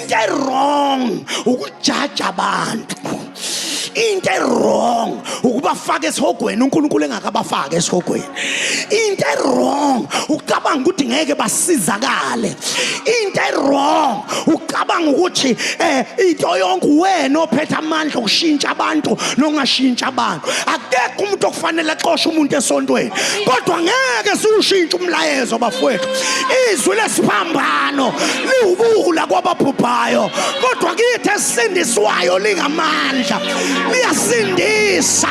Into e-wrong ukujaja abantu. Into e-wrong ukubafaka esihogweni uNkulunkulu engakabafaki esihogweni. Into e-wrong ukucabanga ukuthi ngeke basizakale. Into e-wrong ukucabanga ukuthi into yonke wena ophethe amandla okushintsha abantu nongashintsha abantu. Akekho umuntu okufanele axoshe umuntu esontweni, kodwa ngeke siwushintshe umlayezo bafowethu. Izwi lesiphambano liwubuwula kwababhubhayo, kodwa kithi esindiswayo lingamandla. Liyasindisa,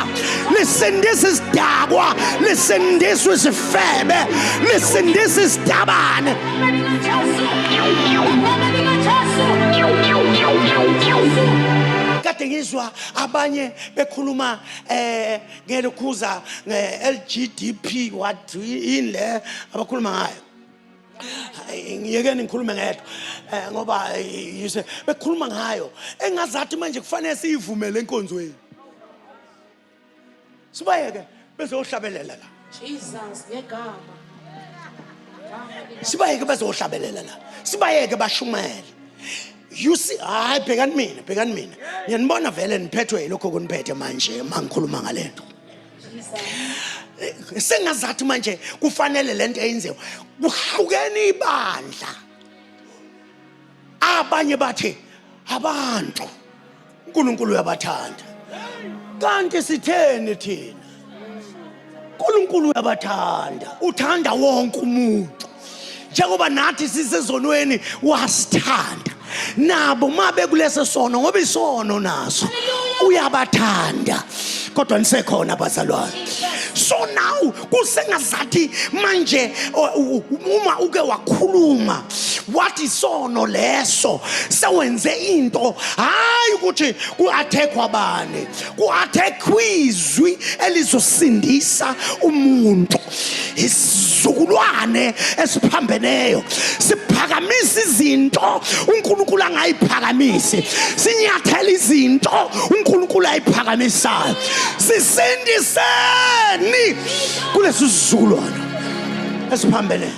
lisindisa isidakwa, lisindisa isifebe, lisindisa isitabane. Kade ngizwa abanye bekhuluma ngelokhuza nge-LGDP, what, yini le abakhuluma ngayo? Ngiyekeni ngikhulume ngedwa, ngoba yise bekhuluma ngayo engazathi manje kufanele siyivumele enkonzweni, sibayeke bezohlabelela la. Jesus, ngegama. Sibayeke bezohlabelela la, sibayeke bashumayele. You see, hayi, bhekani mina, bhekani mina, ngiyanibona vele niphethwe yilokho kuniphethe manje. Mangikhuluma ngalento, sengazathi manje kufanele lento eyenziwe. Kuhlukene ibandla. Abanye bathi abantu uNkulunkulu uyabathanda, kanti sitheni thina? uNkulunkulu uyabathanda, uthanda wonke umuntu. Njengoba nathi sisezonweni wasithanda, nabo mabe kulesi sono, ngoba isono naso, uyabathanda. Kodwa nisekhona bazalwane? So now kusengazathi manje uma uke wakhuluma wathi isono leso, sewenze into. Hayi, ukuthi ku-attack abani, ku-attack izwi elizosindisa umuntu. Isizukulwane esiphambeneyo siphakamisa izinto uNkulunkulu angayiphakamisi, sinyathela izinto uNkulunkulu ayiphakamisayo. Sisindiseni kulesi sizukulwane esiphambeneyo.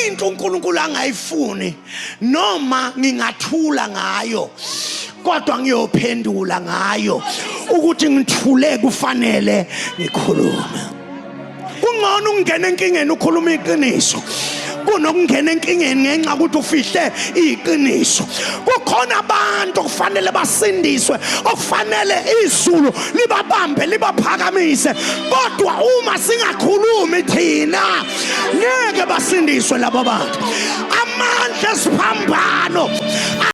Into uNkulunkulu angayifuni, noma ngingathula ngayo, kodwa ngiyophendula ngayo. Ukuthi ngithule kufanele ngikhulume. Kungcono ukungena enkingeni ukhuluma iqiniso kunokungena enkingeni ngenxa ukuthi ufihle iqiniso. Kukhona abantu okufanele basindiswe, okufanele izulu libabambe, libaphakamise, kodwa uma singakhulumi thina ngeke basindiswe labo bantu. Amandla esiphambano.